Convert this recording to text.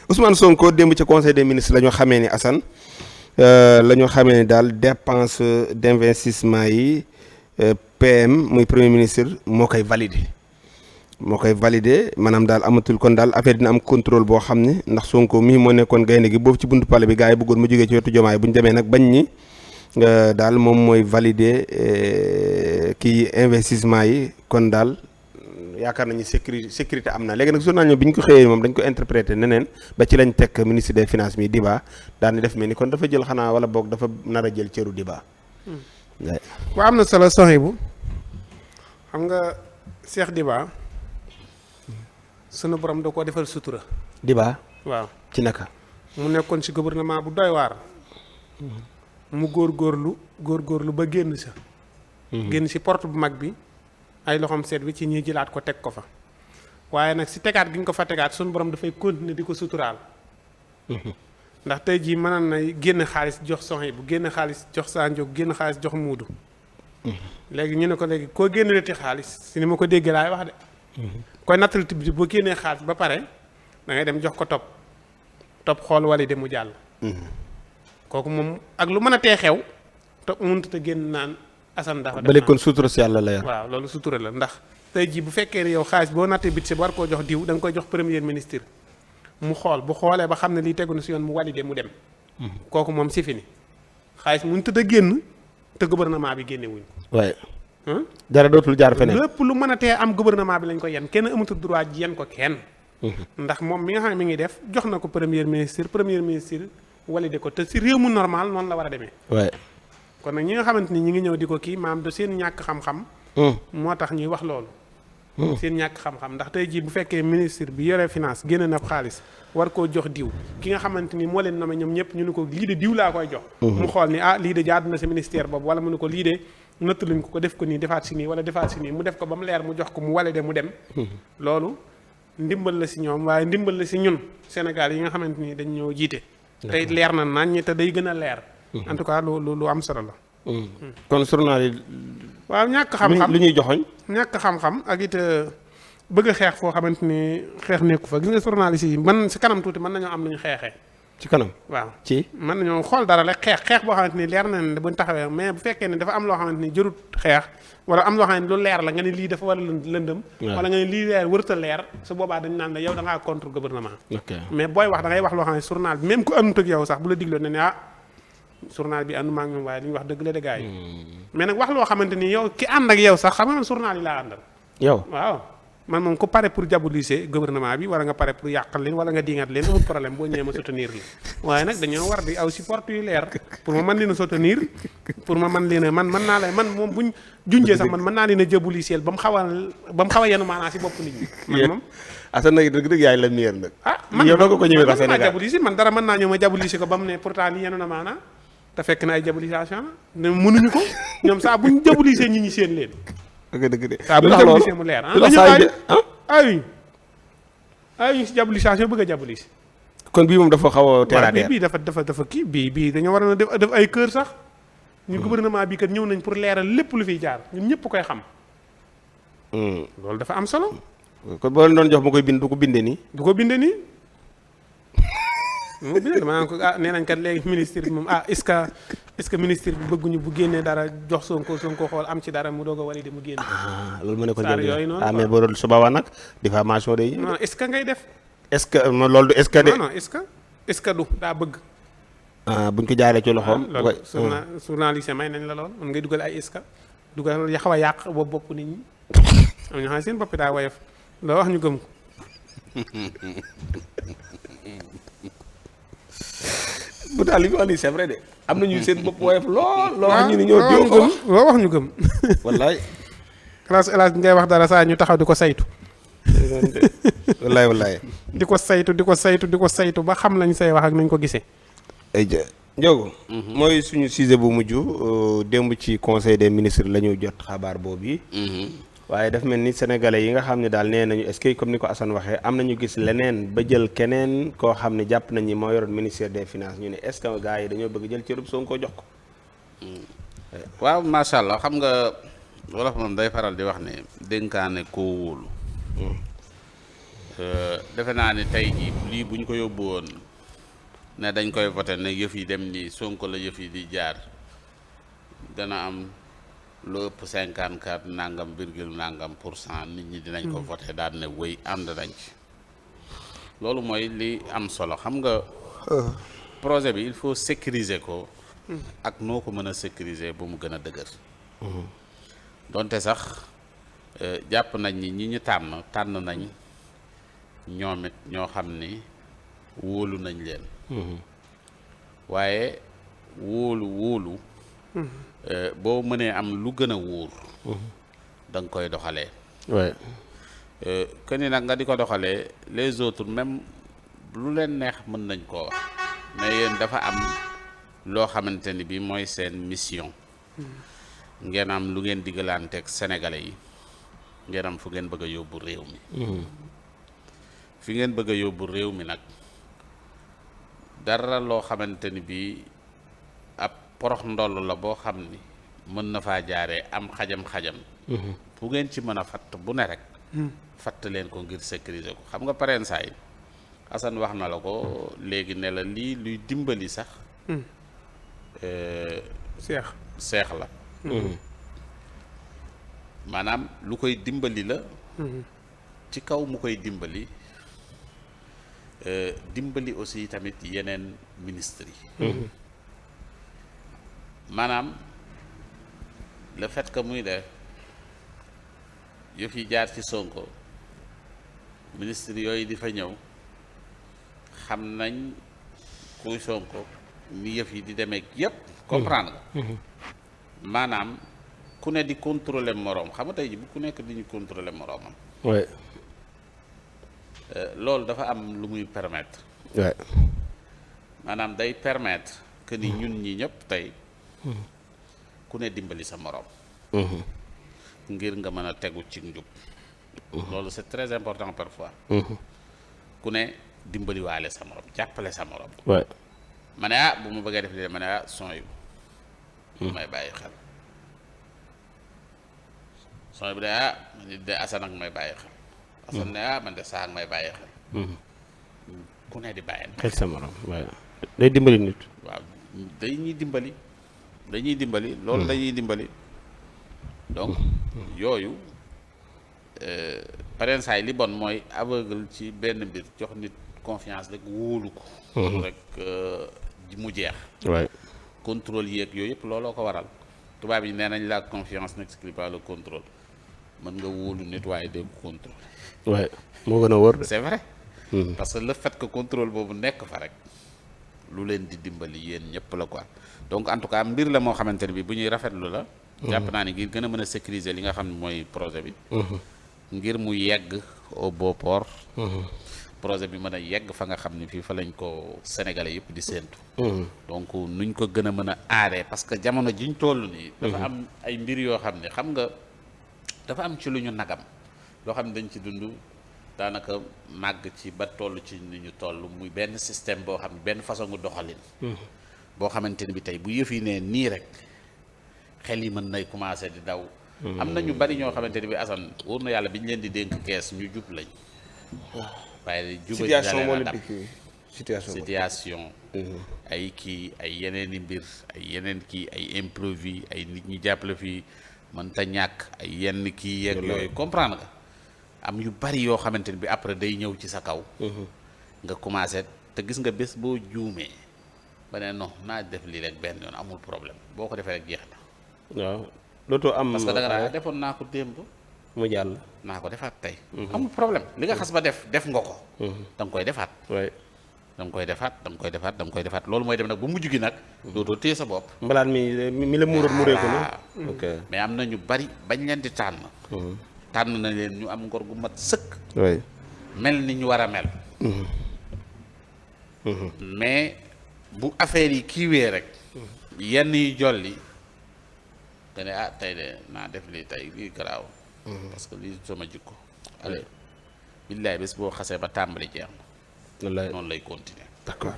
Ousmane Sonko démb ci conseil des ministres la ñu xamee ni Assane la ñu xamee ni daal dépense d'investissement yi PM muy premier ministre moo koy validé maanaam daal amatul kon daal affaire dina am contrôle boo xam ne ndax Sonko mii moo nekkoon gaynde gi boobu ci buntu palais bi gars yi bëggoon mu jógee ci wetu Diomaye bu ñu demee nag bañ ñi daal moom mooy validé kii investissement yi kon daal yaakaar nañu sécurité am na léegi nag journal ñoom bi ñu ko xëyee moom dañ ko interprété neneen ba ci lañ teg ministre des finances mi Diba daal di def mel ni kon dafa jël xanaa wala boog dafa nar a jël cëru Diba. waaw am na solo Sohaibou xam nga Cheikh Diba sunu borom da koo defal sutura. Diba waaw ci naka. mu nekkoon ci gouvernement bu doy waar. mu góorgóorlu ba génn sa. génn ci porte bu mag bi. ay loxoom seet bi ci ñi jëlaat ko teg ko fa waaye nag si tegaat gi ñu ko fa tegaat suñu borom dafay continuer di ko suturaal ndax tey jii mënoon na génn xaalis jox Sohaibou génn xaalis jox Sandiog génn xaalis jox Muudu léegi ñu ne ko léegi koo génnelati xaalis si ni ma ko déggee laay wax de koy nattalati bi boo génnee xaalis ba pare da ngay dem jox ko topp xool wala de mu jàll kooku moom ak lu mën a tee xew topp mënut a génn naan Assane dafa ba léegi kon sutura si yàlla la yor. waaw loolu sutura la ndax tey jii bu fekkee ne yow xaalis boo nattee budget war koo jox diw da nga koy jox premier ministre mu xool bu xoolee ba xam ne lii tegu na si yoon mu validé mu dem. kooku moom si fi ni xaalis mu tëdd a génn te gouvernement bi génne wuñ ko. waaye. dara dootul jaar feneen. lépp lu mën a tee am gouvernement bi lañ ko yen kenn amatul droit ji yen ko kenn. ndax moom mi nga xam ne mi ngi def jox na ko premier ministre validé ko te si réew mu normal noonu la war a demee. waaye. kon nag ñi nga xamante ni ñi ngi ñëw di ko kii maam de seen ñàkk xam-xam. moo tax ñuy wax loolu. seen ñàkk xam-xam ndax tey jii bu fekkee ministre bi yore finance génne na xaalis war koo jox diw ki nga xamante ni moo leen nommé ñoom ñëpp ñu ne ko lii de diw laa koy jox. mu xool ni lii de jaadu na sa ministère boobu wala mu ne ko lii de nattaluñ ko def ko nii defaat si nii wala defaat si nii mu def ko ba mu leer mu jox ko mu wale de mu dem. loolu ndimbal la si ñoom waaye ndimbal la si ñun Sénégal yi nga xamante ni dañ ñoo jiite. tey leer na nañ te day gën a leer. en tout cas lu am solo la. kon journal yi. waaw ñàkk xam-xam lu ñuy joxoñ ñàkk xam-xam ak it bëgg a xeex foo xamante ni xeex nekku fa gis nga journaliste yi man si kanam tuuti mën nañoo am lu ñu xeexee. ci kanam. waaw ci mën nañoo xool dara rek xeex boo xamante ni leer na ne buñ taxawee mais bu fekkee ne dafa am loo xamante ni jërut xeex wala am loo xam ne lu leer la nga ne lii dafa war a lëndëm. wala nga ne lii leer wërta leer su boobaa dañ naan la yow da ngaa contre gouvernement. mais booy wax da ngay wax loo xam ne journal bi même ku àndut ak yow sax bu la digloo ne ne journal bi ànduma ak ñoom waaye li ñu wax dëgg la de gars yi mais nag wax loo xamante ni yow ki ànd ak yow sax xam nga man journal yi laa àndal. yow waaw man moom ku pare pour diaboliser gouvernement bi wala nga pare pour yàqal leen wala nga diingat leen amul problème boo ñëwee ma soutenir la waaye nag dañoo war di aw support yu leer pour ma mën leen a soutenir pour ma mën leen a man mën naa la man moom buñ junjee sax man mën naa leen a diaboliser ba mu xaw a yenu maanaa si bopp nit ñi. man moom Assane nag dëgg-dëgg yaay la miir nag. man yow doo ko ñëwee ba Sénégal diaboliser man dara mën naa ñëw ma diaboliser ko ba mu ne pourtant li yenu na maanaa te fekk na ay diabolisation ne mënuñu ko ñoom saa buñ diaboliser ñi seen leen. dëgg de saa bu diabolisé mu leer ayuñ si diabolisation bëgg a diaboliser. kon bii moom dafa xaw a terre à terre bii dafa kii bii dañoo war a def ay kër sax ñu gouvernement bi kat ñëw nañ pour leeral lépp lu fiy jaar ñun ñëpp koy xam. loolu dafa am solo. kon boo leen doon jox ma koy bind du ko bindee nii. du ko bindee nii. mu bindee damaa ko nee nañ kat léegi ministre bi moom est-ce que ministre bi bëgguñu bu génnee dara jox Sonko xool am ci dara mu doog a validé mu génn. loolu mu ne ko saar yooyu noonu mais boo doon suba nag diffamation day. non est-ce que ngay def. est-ce que loolu du est-ce que de. non est-ce que du daa bëgg. buñ ko jaaree ci loxoom. loolu journaliste may nañ la lool mën ngay dugal ay est-ce que dugal xaw a yàq boobu bopp nit ñi am ñoo xam ne seen bopp daa woyof loo wax ñu gëm ko. bu taal li ñu wax nii c'est vrai de am nañu seen bopp woyof lool. loo wax ñu ni ñoo diw gëm loo wax ñu gëm. wallaay. classe hélas ngay wax dara saa ñu taxaw di ko saytu. wallaay. di ko saytu ba xam lañ say wax ak nañ ko gisee. ay jë Ndiogou. mooy suñu sujet bu mujj démb ci conseil des ministres la ñu jot xabaar boobu yi. waaye daf mel ni sénégalais yi nga xam ne daal nee nañu est-ce que comme ni ko Assane waxee am nañu gis leneen ba jël keneen koo xam ne jàpp nañu moo yoroon ministère des finances ñu ne est-ce que gars yi dañoo bëgg jël cërub Sonko jox ko. waaw macha allah xam nga wolof moom day faral di wax ne dénkaane koo wóolu. defe naa ni tey jii lii bu ñu ko yóbbu woon ne dañ koy voté ne yëf yi dem nii Sonko la yëf yi di jaar dana am lu ëpp 54 nangam virgule nangam pour cent nit ñi dinañ ko voté daal ne wéy ànd nañ ci loolu mooy li am solo xam nga projet bi il faut sécuriser ko ak noo ko mën a sécuriser ba mu gën a dëgër donte sax jàpp nañ ni ñi ñu tànn nañ ñoom it ñoo xam ni wóolu nañ leen waaye wóolu boo mënee am lu gën a wóor da nga koy doxalee que ni nag nga di ko doxalee les autres même lu leen neex mën nañ koo wax mais yéen dafa am loo xamante ni bi mooy seen mission ngeen am lu ngeen diggalanteeg sénégalais yi ngeen am fu ngeen bëgg a yóbbu réew mi fi ngeen bëgg a yóbbu réew mi nag dara loo xamante ni bi ab porox ndoll la boo xam ni mën na faa jaaree am xajam-xajam fu ngeen ci mën a fatt bu ne rek fatt leen ko ngir sécuriser ko xam nga pareen saay Assane wax na la ko léegi ne la lii luy dimbali sax seex la maanaam lu koy dimbali la ci kaw mu koy dimbali dimbali aussi tamit yeneen ministres yi maanaam le fait que muy def yëf yi jaar ci Sonko ministre yooyu di fa ñëw xam nañ kuy Sonko ni yëf yi di demee yépp comprendre nga maanaam ku ne di contrôler moroom xam nga tey ji bu ku nekk di ñu contrôler moroomam loolu dafa am lu muy permettre maanaam day permettre que ni ñun ñi ñëpp tey ku ne dimbali sa moroom ngir nga mën a tegu ci njub loolu c'est très important parfois ku ne dimbali waale sa moroom jàppale sa moroom ma ne bu ma bëggee def li ma ne son yu may bàyyi xel son bi de man de Assane ak may bàyyi xel Assane ne man de saa ak may bàyyi xel ku ne di bàyyi xel sa moroom day dimbali nit waaw dañuy dimbali loolu dañuy dimbali donc yooyu pareen saay li bon mooy aveugle ci benn mbir jox nit confiance rek wóolu ko rek mu jeex contrôle yeeg yooyu yëpp looloo ko waral tubaab yi nee nañ la confiance n'exclut pas le contrôle mën nga wóolu nit waaye dégg contrôle moo gën a wóor c'est vrai parce que le fait que contrôle boobu nekk fa rek lu leen di dimbali yéen ñëpp la quoi donc en tout cas mbir la moo xamante ne bi bu ñuy rafetlu la jàpp naa ni ngir gën a mën a sécuriser li nga xam ne mooy projet bi ngir mu yegg au beau port projet bi mën a yegg fa nga xam ne fii fa lañ ko sénégalais yëpp di séentu donc nuñ ko gën a mën a aaree parce que jamono jiñ toll nii dafa am ay mbir yoo xam ne xam nga dafa am ci lu ñu nagam loo xam ne dañ ci dund daanaka màgg ci ba toll ci ni ñu toll muy benn système boo xam ne benn façon gu doxalin boo xamante ni bi tey bu yëf yi nee nii rek xel yi mën nay commencé di daw am na ñu bari ñoo xamante ni bi Assane wóor na yàlla bi ñu leen di dénk kees ñu jub lañ waaye juba situation moo leen situation ay kii ay yeneen i mbir ay yeneen kii ay imprévu ay nit ñi jàppale fii mënta ñàkk ay yenn kii yeeg yooyu comprendre nga am yu bari yoo xamante ni bi après day ñëw ci sa kaw nga commencé te gis nga bés boo juumee ba ne non naa def lii rek benn yoon amul problème boo ko defee rek jeex na waaw dootoo am parce que da nga naa defoon naa ko démb mu jàll naa ko defaat tey amul problème li nga xas ba def nga ko da nga koy defaat da nga koy defaat loolu mooy dem nag ba mujj gi nag dootoo téye sa bopp mbalaat mi la muuroon muureeku na ok mais am na ñu bari bañ leen di tànn na leen ñu am ngor gu mat sëkk mel ni ñu war a mel mais bu affaire yi kiiwee rek yenn yi jolli te ne tey de naa def lii tey lii garaaw parce que lii sama jikko allez billaay bés boo xasee ba tàmbali jeex na noonu lay continuer d'accord